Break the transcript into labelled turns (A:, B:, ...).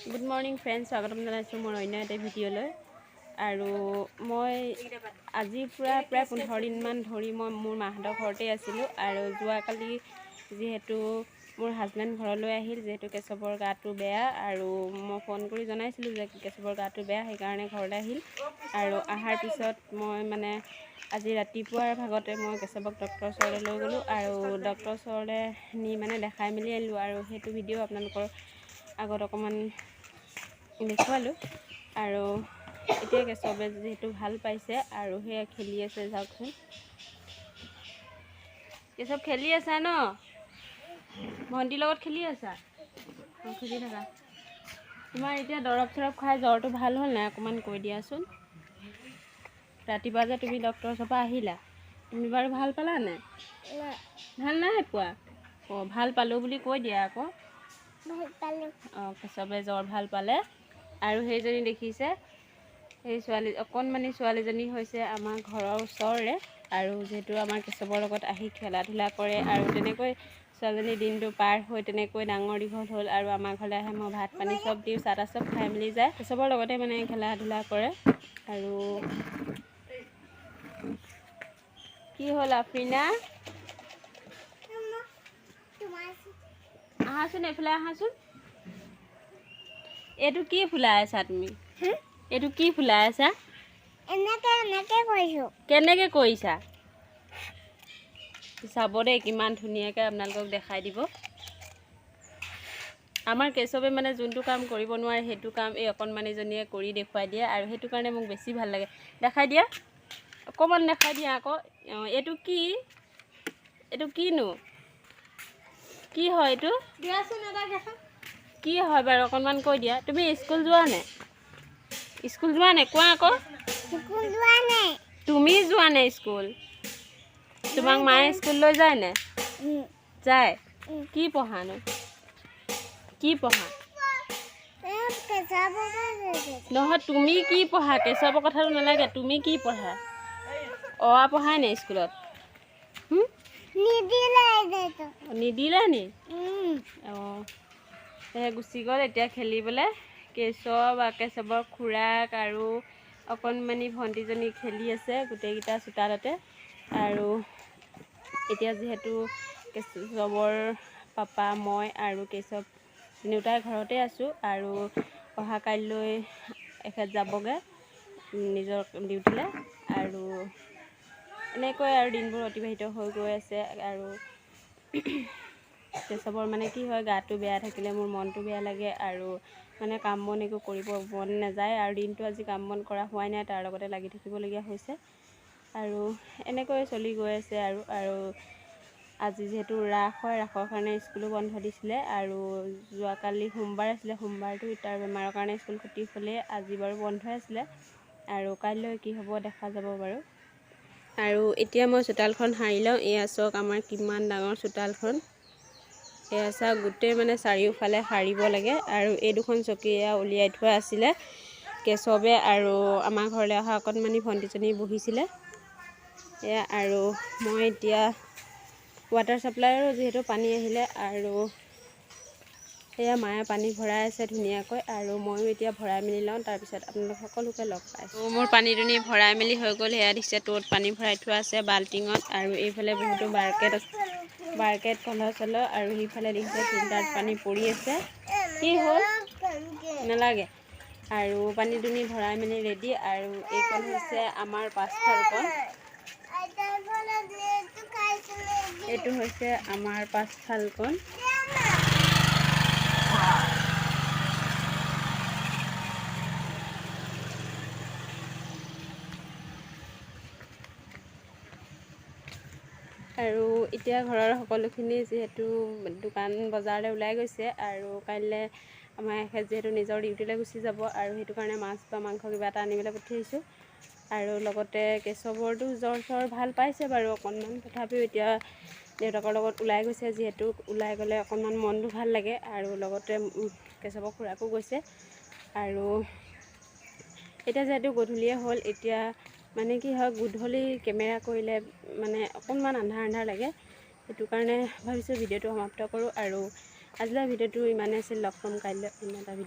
A: Good morning friends, স্বাগতম জনাইছোঁ মোৰ অন্য এটা ভিডিঅ'লৈ। আৰু মই আজিৰ পৰা প্ৰায় 15 দিনমান ধৰি মই মোৰ মাহঁতৰ ঘৰতেই আছিলোঁ। আৰু যোৱাকালি যিহেতু মোৰ হাজবেণ্ড ঘৰলৈ আহিল, যিহেতু কেশৱৰ গাটো বেয়া আৰু মই ফোন কৰি জনাইছিলোঁ যে কেশৱৰ গাটো বেয়া, সেইকাৰণে ঘৰলৈ আহিল। আৰু অহাৰ পিছত মই মানে আজি ৰাতিপুৱাৰ ভাগতে মই কেশৱক ডক্টৰৰ ওচৰলৈ লৈ গ'লোঁ আৰু ডক্টৰৰ ওচৰলৈ নি মানে দেখাই মেলি আনিলোঁ। আৰু সেইটো ভিডিঅ' আপোনালোকৰ আগত অকণমান দেখুৱালোঁ। আৰু এতিয়া কেশৱে যিহেতু ভাল পাইছে আৰু সেয়া খেলি আছে। যাওকচোন, কেশৱ, খেলি আছা ন? ভণ্টিৰ লগত খেলি আছা? অঁ, খেলি থাকা। তোমাৰ এতিয়া দৰৱ চৰৱ খাই জ্বৰটো ভাল হ'ল নাই, অকণমান কৈ দিয়াচোন। ৰাতিপুৱা যে তুমি ডক্টৰৰ ওচৰৰ পৰা আহিলা, তুমি বাৰু ভাল পালা নাই? ভাল নাই পোৱা? অঁ, ভাল পালোঁ বুলি কৈ দিয়া আকৌ। অঁ, কেশৱে জ্বৰ ভাল পালে। আৰু সেইজনী দেখিছে, সেই ছোৱালী, অকণমানি ছোৱালীজনী হৈছে আমাৰ ঘৰৰ ওচৰৰে। আৰু যিহেতু আমাৰ কেশৱৰ লগত আহি খেলা ধূলা কৰে আৰু তেনেকৈ ছোৱালীজনী দিনটো পাৰ হৈ তেনেকৈ ডাঙৰ দীঘল হ'ল। আৰু আমাৰ ঘৰলৈ আহে, মই ভাত পানী চব দিওঁ, চাহ তাহ চব খাই মেলি যায়। কেশৱৰ লগতে মানে খেলা ধূলা কৰে। আৰু কি হ'ল আফৰিনা? আহাচোন, এইফালে আহাচোন। এইটো কি ফুলাই আছা তুমি? এইটো কি ফুলাই আছা?
B: এনেকে এনেকে কৰিছোঁ।
A: কেনেকৈ কৰিছা চাব দেই, কিমান ধুনীয়াকৈ আপোনালোকক দেখাই দিব। আমাৰ কেশৱে মানে যোনটো কাম কৰিব নোৱাৰে, সেইটো কাম এই অকণমানিজনীয়ে কৰি দেখুৱাই দিয়ে আৰু সেইটো কাৰণে মোক বেছি ভাল লাগে। দেখাই দিয়া, অকণমান দেখাই দিয়া আকৌ। অঁ, এইটো কি? এইটো কিনো কি হয় এইটো?
B: দিয়াচোন এটা দেখা।
A: কি হয় বাৰু, অকণমান কৈ দিয়া। তুমি স্কুল যোৱা নে? স্কুল যোৱা নে, কোৱা আকৌ।
B: স্কুল যোৱা নাই।
A: তুমি যোৱা নে স্কুল? তোমাক মায়ে স্কুল লৈ যায় নে? যায়। কি পঢ়ানো? কি পঢ়া? নহয়, তুমি কি পঢ়া? কেশৱৰ কথাটো নালাগে, তুমি কি পঢ়া? অ আ পঢ়াই নে স্কুলত?
B: নিদিলে।
A: নিদিলে নি? অঁ, সেই গুচি গ'ল এতিয়া খেলিবলৈ। কেশৱ আৰু কেশৱৰ খুৰাক আৰু অকণমানি ভণ্টিজনী খেলি আছে গোটেইকেইটা চোতালতে। আৰু এতিয়া যিহেতু কেশৱৰ পাপা, মই আৰু কেশৱ তিনিওটাই ঘৰতে আছোঁ আৰু অহা কাইলৈ এখেত যাবগৈ নিজৰ ডিউটিলৈ। আৰু এনেকৈ আৰু দিনবোৰ অতিবাহিত হৈ গৈ আছে। আৰু কেশৱৰ মানে কি হয়, গাটো বেয়া থাকিলে মোৰ মনটো বেয়া লাগে আৰু মানে কাম বন একো কৰিব মন নাযায়। আৰু দিনটো আজি কাম বন কৰা হোৱাই নাই, তাৰ লগতে লাগি থাকিবলগীয়া হৈছে আৰু এনেকৈ চলি গৈ আছে। আৰু আৰু আজি যিহেতু ৰাস হয়, ৰাসৰ কাৰণে স্কুলো বন্ধ দিছিলে। আৰু যোৱাকালি সোমবাৰ আছিলে, সোমবাৰটো তাৰ বেমাৰৰ কাৰণে স্কুল ক্ষতি হ'লেই, আজি বাৰু বন্ধই আছিলে। আৰু কাইলৈ কি হ'ব দেখা যাব বাৰু। আৰু এতিয়া মই চোতালখন সাৰি লওঁ। এয়া চাওক, আমাৰ কিমান ডাঙৰ চোতালখন। এয়া চাওক, গোটেই মানে চাৰিওফালে সাৰিব লাগে। আৰু এই দুখন চকী এয়া উলিয়াই থোৱা আছিলে, কেশৱে আৰু আমাৰ ঘৰলৈ অহা অকণমানি ভণ্টিজনী বহিছিলে এয়া। আৰু মই এতিয়া ৱাটাৰ ছাপ্লাইৰো যিহেতু পানী আহিলে আৰু সেয়া মায়ে পানী ভৰাই আছে ধুনীয়াকৈ। আৰু ময়ো এতিয়া ভৰাই মেলি লওঁ, তাৰপিছত আপোনালোক সকলোকে লগ পাইছোঁ। মোৰ পানী দুনি ভৰাই মেলি হৈ গ'ল। সেয়া দিছে, ত'ত পানী ভৰাই থোৱা আছে বাল্টিঙত। আৰু এইফালে বহুতো বাৰ্কেট আছে, বাৰ্কেট, কলহ চলহ। আৰু সিফালে দেখিছে ফিল্টাৰত পানী পৰি আছে। কি হ'ল? নালাগে। আৰু পানী দুনি ভৰাই মেলি ৰেডি। আৰু এইকণ হৈছে আমাৰ পাছফালকণ। এইটো হৈছে আমাৰ পাছফালকণ। আৰু এতিয়া ঘৰৰ সকলোখিনি যিহেতু দোকান বজাৰলৈ ওলাই গৈছে আৰু কাইলৈ আমাৰ এখেত যিহেতু নিজৰ ডিউটিলৈ গুচি যাব আৰু সেইটো কাৰণে মাছ বা মাংস কিবা এটা আনিবলৈ পঠিয়াইছোঁ। আৰু লগতে কেশৱৰতো জ্বৰ চৰ ভাল পাইছে বাৰু অকণমান, তথাপিও এতিয়া দেউতাকৰ লগত ওলাই গৈছে, যিহেতু ওলাই গ'লে অকণমান মনটো ভাল লাগে। আৰু লগতে কেশৱৰ খুৰাকো গৈছে। আৰু এতিয়া যিহেতু গধূলিয়ে হ'ল, এতিয়া মানে কি হয়, গধূলি কেমেৰা কৰিলে মানে অকণমান আন্ধাৰ আন্ধাৰ লাগে, সেইটো কাৰণে ভাবিছোঁ ভিডিঅ'টো সমাপ্ত কৰোঁ। আৰু আজিলৈ ভিডিঅ'টো ইমানেই আছিল। লগ পাম কাইলৈ অন্য এটা ভিডিঅ'।